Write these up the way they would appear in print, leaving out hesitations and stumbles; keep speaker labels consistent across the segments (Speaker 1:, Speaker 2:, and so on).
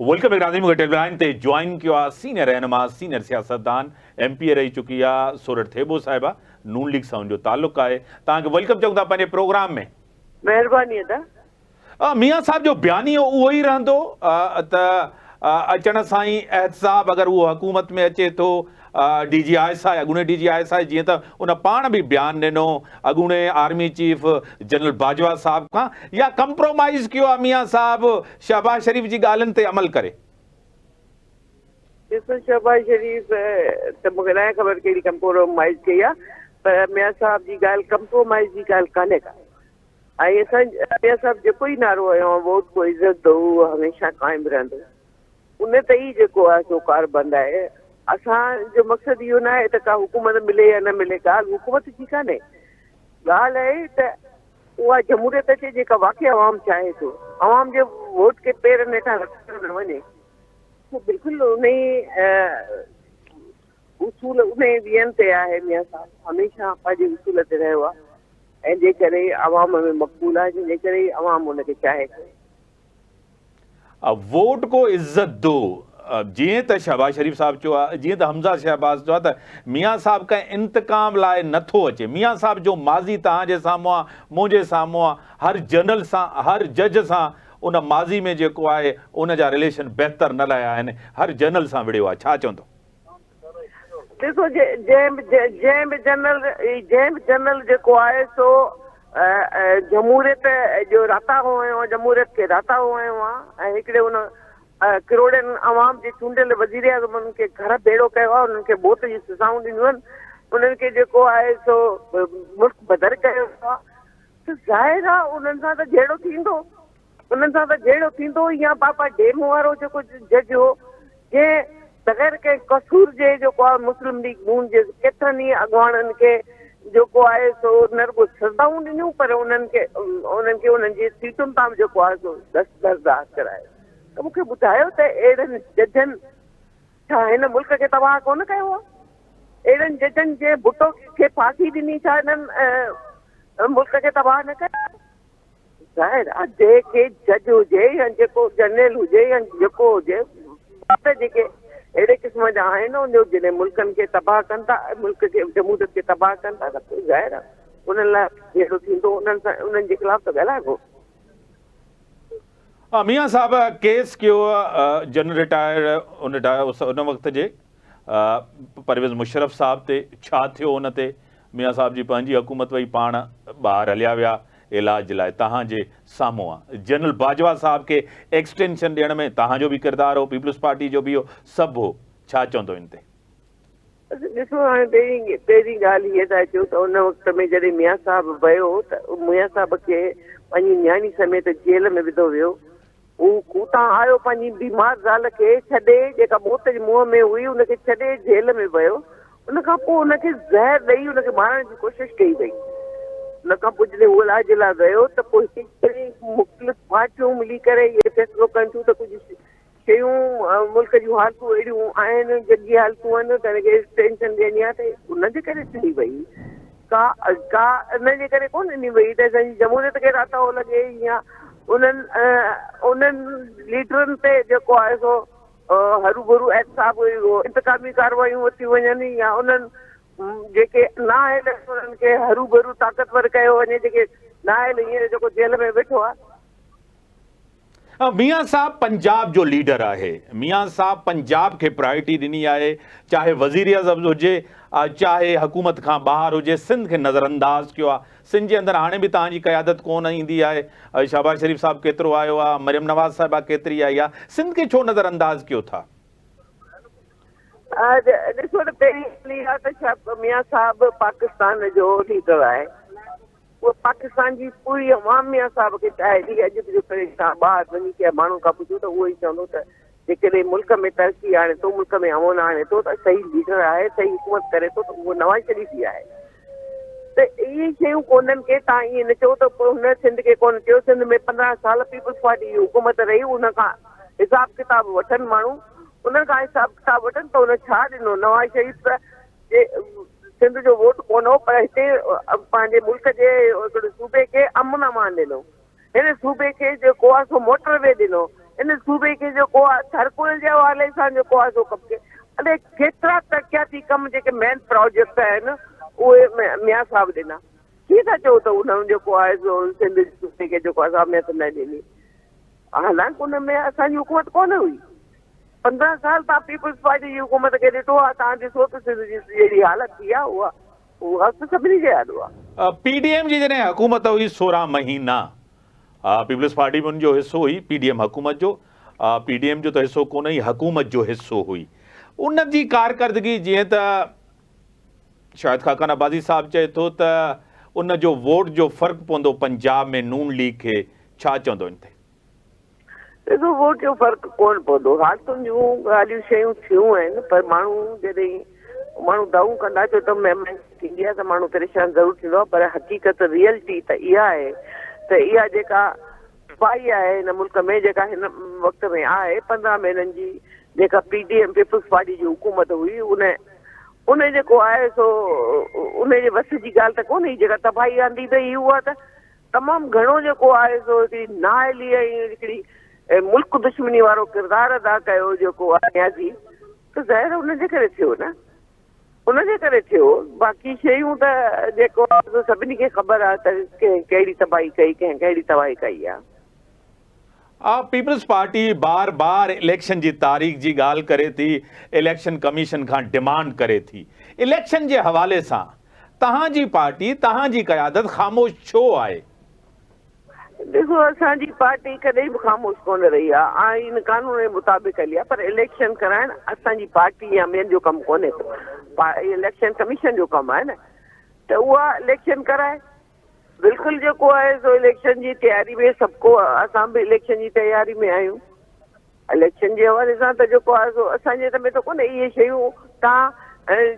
Speaker 1: Welcome back ناظرين مونکي tele line تي جوائن ڪيو آ سينئر رهنما سينئر سياستدان ايم پي اي رهي چڪي آ سورٺ ٿيٻو صاحبه نون ليگ سان ان جو تعلق آهي توهان کي welcome چئون ٿا پنهنجي پروگرام ۾.
Speaker 2: مهرباني ادا.
Speaker 1: ميان صاحب جو بيانيو اهو ئي رهندو ته اچڻ سان ئي احتساب اگر اهو حڪومت ۾ اچي ٿو D G I S I اڳوڻي D G I S I جيئن ته ان پاڻ به بيان ڏنو اڳوڻي آرمي چيف جنرل باجوا صاحب کان يا ڪمپرومائيز ڪيو آ ميان صاحب شهباز شريف جي ڳالهين تي عمل ڪري.
Speaker 2: ڏسو شهباز شريف ته مونکي ناهي خبر ڪهڙي ڪمپرومائيز ڪئي آ پر ميان صاحب جي ڳالهه ڪمپرومائيز جي ڳالهه ڪانهي ڪا ۽ اسان ميان صاحب جيڪو ئي نعرو هنيو آ ووٽ ڪو عزت دو اهو هميشه قائم رهندو ان تي ئي جيڪو آهي سو ڪاربند آهي. اسان جو مقصد اهو نه آهي ته ڪا حڪومت ملي يا نه ملي، ڳالهه حڪومت جي ڪانهي، ڳالهه آهي ته اها جمهوريت اچي جيڪا واقعي عوام چاهي ٿو، عوام جي ووٽ کي پيرن هيٺان رکيو نه وڃي. سو بلڪل انهي اصول انهي ويهن تي آهي ميان صاحب هميشه پنهنجي اصول تي رهيو آهي ۽ جي ڪري عوام ۾ مقبول آهي جنهن جي ڪري عوام ان کي چاهي ٿو.
Speaker 1: ووٽ ڪو عزت دو جيئن ته شهباز شريف صاحب چيو آهي جيئن ته حمزه شهباز چيو آهي ته ميان صاحب ڪنهن انتقام لاء نه ٿو اچي ميان صاحب جو ماضي توهان جي سامهون آهي منهنجي سامهون آهي هر جنرل سان هر جج سان ان ماضي ۾ جيڪو آهي ان جا رليشن بهتر نه رهيا آهن هر جنرل سان وڙهيو آهي ڇا چوندو.
Speaker 2: ڏسو جنهن به جنهن به جنرل جنهن به جنرل جيڪو آهي سو جمهوريت جو راتاهو هنيو آهي جمهوريت کي راتاهو هنيو آهي ۽ هڪڙي ان ڪروڙين عوام جي چونڊيل وزيراعظم انهن کي گهر ڀيڙو ڪيو آهي انهن کي موت جون سزائون ڏنيون آهن انهن کي جيڪو آهي سو ملڪ بدر ڪيو آهي ته ظاهر آهي انهن سان ته جهيڙو ٿيندو انهن سان ته جهيڙو ٿيندو ئي يا بابا ڊيم وارو جيڪو جج هو جنهن بغير ڪنهن قصور جي جيڪو آهي مسلم ليگ نون جي ڪيترن ئي اڳواڻن کي جيڪو آهي سو نه رڳو سزائون ڏنيون پر انهن کي انهن کي انهن جي سيٽن تان به جيڪو آهي سو دستبردار ڪرايو ته مون کي ٻڌايو ته اهڙن ججن ڇا هن ملڪ کي تباهه ڪونه ڪيو آهي؟ اهڙن ججن جنهن ڀٽو کي ڦاسي ڏني ڇا هنن ملڪ کي تباهه نه ڪيو؟ ظاهر آ جنهن کي جج هجي يا جيڪو جرنيل هجي يا جيڪو هجي ته جيڪي اهڙي قسم جا آهن ان جو جڏهن ملڪن کي تباهه ڪن ٿا ملڪ کي جمهوريت کي تباهه ڪن ٿا ته پوء ظاهر آ انهن لاء جهيڙو ٿيندو انهن سان انهن جي خلاف ته ڳالهائبو.
Speaker 1: ميان صاحب ڪيس ڪيو جنرل رٽائرڊ ان ان وقت جي پرويز مشرف صاحب تي ڇا ٿيو ان تي ميان صاحب جي پنهنجي حڪومت وئي پاڻ ٻاهر هليا ويا علاج لاء تهان جي سامهون آ جنرل باجوا صاحب کي ايڪسٽينشن ڏيڻ ۾ تهان جو به ڪردار هو پيپلز پارٽي جو به هو سڀ هو ڇا چوندو ان تي.
Speaker 2: ڏسو هاڻي پهرين پهرين ڳالهه هيء ٿا چئون ته ان وقت ۾ جڏهن ميان صاحب ويو ته ميان صاحب کي پنهنجي نياڻي سميت جيل ۾ وڌو ويو هو اتان آيو پنهنجي بيمار زال کي ڇڏي جيڪا موت جي منهن ۾ هئي ان کي ڇڏي جيل ۾ ويو ان کان پوء ان کي زهر ڏئي ان کي مارڻ جي ڪوشش ڪئي وئي ان کان پوء جڏهن هو علاج لاء ويو ته پوء هڪڙي مختلف پارٽيون ملي ڪري اهو فيصلو ڪن ٿيون ته ڪجهه شيون ملڪ جون حالتون اهڙيون آهن جنگي حالتون آهن ته هن کي ٽينشن ڏيڻي آهي ته ان جي ڪري ڏني وئي ڪا ڪا ان جي ڪري ڪونه ڏني وئي ته اسان جي جمهوريت کي راتاهو لڳي يا انهن انهن ليڊرن تي جيڪو آهي سو هروڀرو احتساب انتقامي ڪاروايون ورتيون وڃن يا انهن جيڪي نااهل آهن انهن کي هروڀرو طاقتور ڪيو وڃي جيڪي نااهل هينئر جيڪو جيل ۾ ويٺو آهي.
Speaker 1: ميان صاحب پنجاب جو ليڊر آهي ميان صاحب پنجاب کي پرائرٽي ڏني آهي چاهي وزيراعظم هجي چاهي حڪومت کان ٻاهر هجي سنڌ کي نظر انداز ڪيو آهي سنڌ جي اندر هاڻي به توهان جي قيادت ڪونه ايندي آهي شهباز شريف صاحب ڪيترو آيو آهي مريم نواز صاحبه ڪيتري آئي آهي سنڌ کي ڇو نظر انداز ڪيو ٿا.
Speaker 2: ڏسو ته پهرين ڳالهه اها ته ميان صاحب پاڪستان جو ليڊر آهي اهو پاڪستان جي پوري عوام ميان صاحب کي چاهي ٿي. اڄ به جيڪڏهن توهان ٻاهر وڃي ڪنهن ماڻهو کان پڇو ته اهو ئي چوندو ته جيڪڏهن ملڪ ۾ ترقي آڻي ٿو، ملڪ ۾ امن آڻي ٿو ته صحيح ليڊر آهي، صحيح حڪومت ڪري ٿو ته اهو نواز شريف ئي آهي. ته اهي شيون ڪونهن ڪي توهان ائين نه چئو ته هن سنڌ کي ڪونه چيو، سنڌ ۾ 15 سال پيپلز پارٽي جي حڪومت رهي ان کان حساب ڪتاب وٺن ماڻهو، انهن کان حساب ڪتاب وٺن ته هن ڇا ڏنو، نواز شريف ته جي سنڌ جو ووٽ ڪونه هو پر هتي پنهنجي ملڪ جي هڪڙي صوبي کي امن امان ڏنو. هن صوبي کي جيڪو آهي سو موٽر وي ڏنو. ان صوبي کي جيڪو آهي ٿرڪول جي حوالي سان جيڪو آهي سو ڪم ڪيو. الائي ڪيترا ترقياتي ڪم جيڪي مين پراجيڪٽ آهن اهي ميان صاحب ڏنا. ڪيئن ٿا چئو ته انهن جيڪو آهي سو سنڌ جي صوبي کي جيڪو آهي سو اهميت نه ڏني. حالانڪ ان ۾ اسان جي حڪومت ڪونه هئي. 15 سال توهان پيپلز پارٽي جي حڪومت کي ڏٺو آهي، توهان ڏسو ته سنڌ جي جهڙي حالت ٿي آهي اها اها ته سڀني جي آڏو آهي.
Speaker 1: پي ڊي ايم جي جڏهن حڪومت هئي 16 مهينا پيپلز پارٽي به ان جو حصو هئي پي ڊي ايم حڪومت جو پي ڊي ايم جو ته حصو ڪونه هئي حڪومت جو حصو هئي ان جي ڪارڪردگي جيئن ته شاهد خاقان عباسي صاحب چئي ٿو ته ان جو ووٽ جو فرق پوندو پنجاب ۾ نون ليگ کي ڇا چوندو ان تي؟
Speaker 2: ڏسو ووٽ جو فرق ڪونه پوندو حالتن جون ڳالهيون شيون ٿيون آهن پر ماڻهو جڏهن ماڻهو دانهون ڪندا ڇو ته مهماني ٿيندي آهي ته ماڻهو پريشان ضرور ٿيندو آهي پر حقيقت ريئلٽي ته اها آهي ته اها جيڪا تباهي آهي هن ملڪ ۾ جيڪا هن وقت ۾ آهي 15 مهينن جي جيڪا P D M peoples party جي حڪومت هئي ان ان جيڪو آهي سو ان جي وس جي ڳالهه ته ڪونه هئي جيڪا تباهي آندي ته هي اها ته تمام گهڻو جيڪو آهي سو هڪڙي نااهلي ۽ هڪڙي ملڪ دشمني وارو ڪردار ادا ڪيو جيڪو آهي نيازي ته ظاهر ان جي ڪري ٿيو نه ان جي ڪري ٿيو باقي شيون ته جيڪو آهي سو سڀني کي خبر آهي ته ڪنهن ڪهڙي تباهي ڪئي ڪنهن ڪهڙي تباهي ڪئي آهي.
Speaker 1: آ پيپلز پارٽي بار بار اليڪشن جي تاريخ جي ڳالهه ڪري ٿي، اليڪشن ڪميشن کان ڊمانڊ ڪري ٿي. اليڪشن جي حوالي سان توهان جي پارٽي، توهان جي قيادت خاموش ڇو آهي؟
Speaker 2: ڏسو اسان جي پارٽي ڪڏهن به خاموش ڪونه رهي آ، آئين قانون جي مطابق هلي آ پر اليڪشن ڪرائڻ اسان جي پارٽي يا ٻين جو ڪم ڪونهي ڪو، اليڪشن ڪميشن جو ڪم آهي نه ته اها اليڪشن ڪرائي. بلڪل جيڪو آهي سو اليڪشن جي تياري ۾ سڀ ڪو اسان به اليڪشن جي تياري ۾ آهيون اليڪشن جي حوالي سان ته جيڪو آهي سو اسان جي ۾ ته ڪونهي اهي شيون تان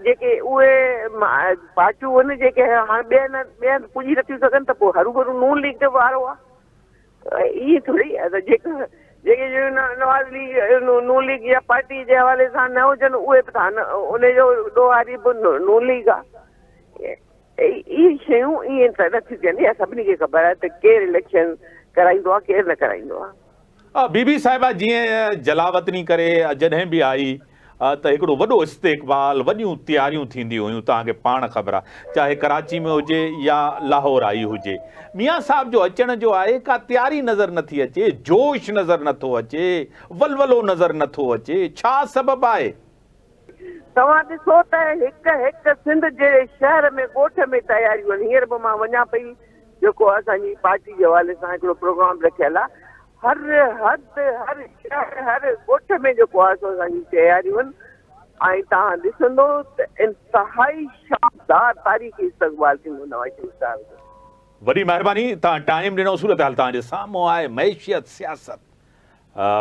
Speaker 2: جيڪي اهي پارٽيون آهن جيڪي هاڻي ٻين ٻين پڄي نٿيون سگهن ته پوء هرو ڀرو نون ليگ جو وارو آهي ائين ٿوري آهي ته جيڪو جيڪي شيون نواز ليگ نون ليگ يا پارٽي جي حوالي سان نه هجن اهي به ته ان جو ڏوهاري به نون ليگ آهي اهي شيون ائين ته نه ٿيون ٿين، اها سڀني کي خبر آهي ته ڪير اليڪشن ڪرائيندو آهي ڪير نه ڪرائيندو آهي.
Speaker 1: بي بي صاحبه جيئن جلاوطني ڪري جڏهن به آئي ته هڪڙو وڏو استقبال وڏيون تياريون ٿينديون هيون توهان کي پاڻ خبر آهي چاهي ڪراچي ۾ هجي يا لاهور آئي هجي ميان صاحب جو اچڻ جو آهي ڪا تياري نظر نٿي اچي جوش نظر نٿو اچي ولولو نظر نٿو اچي ڇا سبب آهي؟
Speaker 2: توهان ڏسو ته هڪ هڪ سنڌ جي شهر ۾ ڳوٺ ۾ تياريون آهن هينئر به مان وڃان پئي جيڪو اسان جي پارٽي جي حوالي سان هڪڙو پروگرام رکيل آهي هر هنڌ هر شهر هر ڳوٺ ۾ جيڪو آهي سو اسان جي تياريون آهن ۽ توهان ڏسندو ته انتهائي شاندار تاريخي استقبال ٿيندو نواز شريف صاحب جو.
Speaker 1: وڏي مهرباني توهان ٽائيم ڏنو صورتحال توهان جي سامهون آهي معيشيت سياست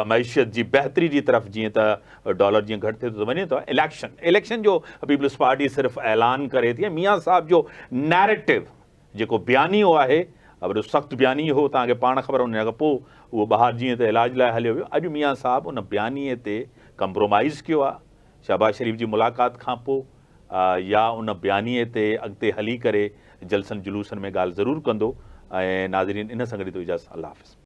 Speaker 1: معيشت جي بهتري جي طرف جيئن ته ڊالر جيئن گهٽ ٿئي ٿو ته وڃي ٿو اليڪشن اليڪشن جو پيپلز پارٽي صرف اعلان ڪري ٿي ۽ ميان صاحب جو نيريٽو جيڪو بيانيو آهي وڏو سخت بيانيو هو توهان کي پاڻ خبر ان کان پوء اهو ٻاهر جيئن ته علاج لاء هليو ويو اڄ ميان صاحب ان بيانيي تي ڪمپرومائز ڪيو آهي شهباز شريف جي ملاقات کان پوء يا ان بيانيي تي اڳتي هلي ڪري جلسن جلوسن ۾ ڳالهه ضرور ڪندو ۽ ناظرين ان سان گڏ اجازت الله حافظ.